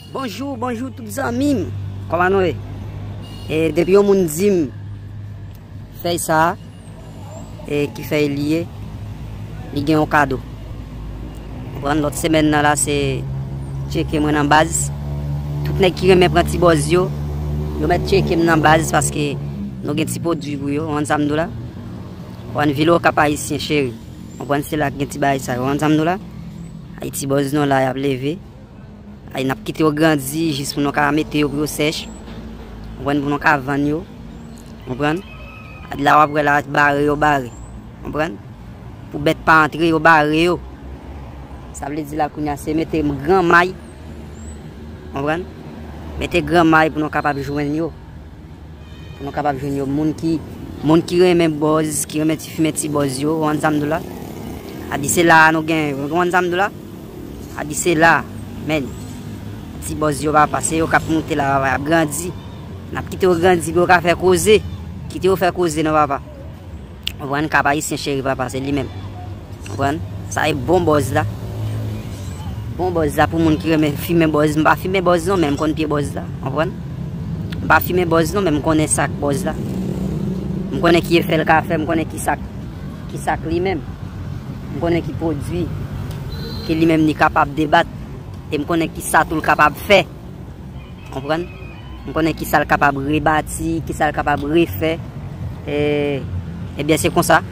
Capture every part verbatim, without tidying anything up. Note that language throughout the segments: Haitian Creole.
Bonjou, bonjou tout zanmi m. Kòman nou ye? E depi yon moun di m fèy sa a, e ki fèy li ye, li gen yon kado. Konprann, lòt semèn nan la se tcheke mwen nan baz. Tout nèg ki renmen pran ti bòz yo, yo mèt tcheke m nan baz paske nou gen ti pwodui pou yo, konprann sa m di w la? Konprann, vil Okap ayisyen cheri. Konprann, se la k gen ti bagay sa yo, konprann sa m di w la? Ay ti bòz nou la y ap leve. Ay, n ap kite yo grandi jis pou nou ka mete yo pou yo sèch. Konprann, pou nou ka vann yo. Konprann? Ad la w ap wè la bare yo bare. Konprann? Pou bèt pa antre yo bare yo. Sa vle di la kounye a se mete gran may. Konprann? Mete gran may pou nou kapab jwenn yo. Pou nou kapab jwenn yo. Moun ki, moun ki renmen bòz, ki renmen ti fimen ti bòz yo, ou konn sa m di w la? A di se la a nou gen, ou konn sa m di w la? A di se la, men, ti bòz yo papa, se yo k ap moute la papa, y ap grandi. N ap kite yo grandi pou yo ka fè koze. Kite yo fè koze non papa. Konprann, Kap Ayisyen cheri papa, se li menm. Konprann? Sa e bon bòz la. Bon bòz la pou moun ki renmen fimen bòz. M pa fimen bòz non, men m konn pye bòz la. Konprann? M pa fimen bòz non, men m konnen sa k bòz la. M konnen ki efè l ka fè, m konnen ki sa k, ki sa k li menm. M konnen ki pwodui ke li menm li kapab debat. E m konnen ki sa tou l kapab fè. Konprann? M konnen ki sa l kapab rebati, ki sa l kapab refè. E, ebyen, se konsa,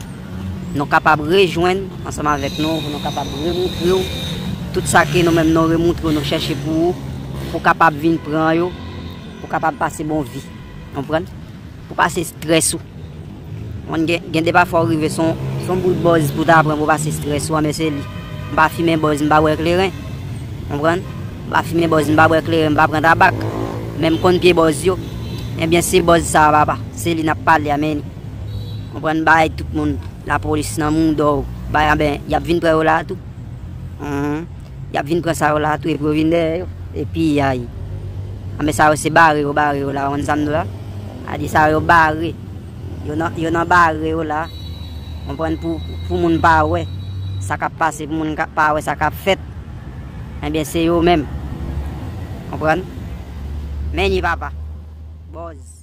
nou kapab rejwenn ansanm avèk nou, pou nou kapab remoutre w tout sa ke nou menm nou remoutre w, nou chèche pou ou, pou w kapab vin pran yo, pou w kapab pase bon vi. Konprann? Pou pase estrès ou. Konn gen, gen de pafwa ou rive se yon, se yon bout bòz pou ta pran pou pase estrès ou, men se li. M pa fimen bòz, m pa bwè kleren. Konprann? M pa fimen bòz, m pa bwè kleren, m pa pran tabak. Men m konn pye bòz yo. Ebyen, se bòz sa a, papa. Se li n ap pale a, men. Konprann? Bay tout moun lapolis nan mouda w. Bay, anben, y ap vin pran yo la a tou. Anhan. Y ap vin pran sa yo la tou, epi yo vin dèyè yo. Epi, ay. Anben, sa yo se bare yo bare yo la, ou konn sa m di w la? A di sa yo bare. Yo nan, yo nan bare yo la. Konprann, pou, pou moun pa wè sa k ap pase, pou moun ka, pa wè sa k ap fèt. Ebyen, se yo menm. Konprann? Men ni papa. Bòz.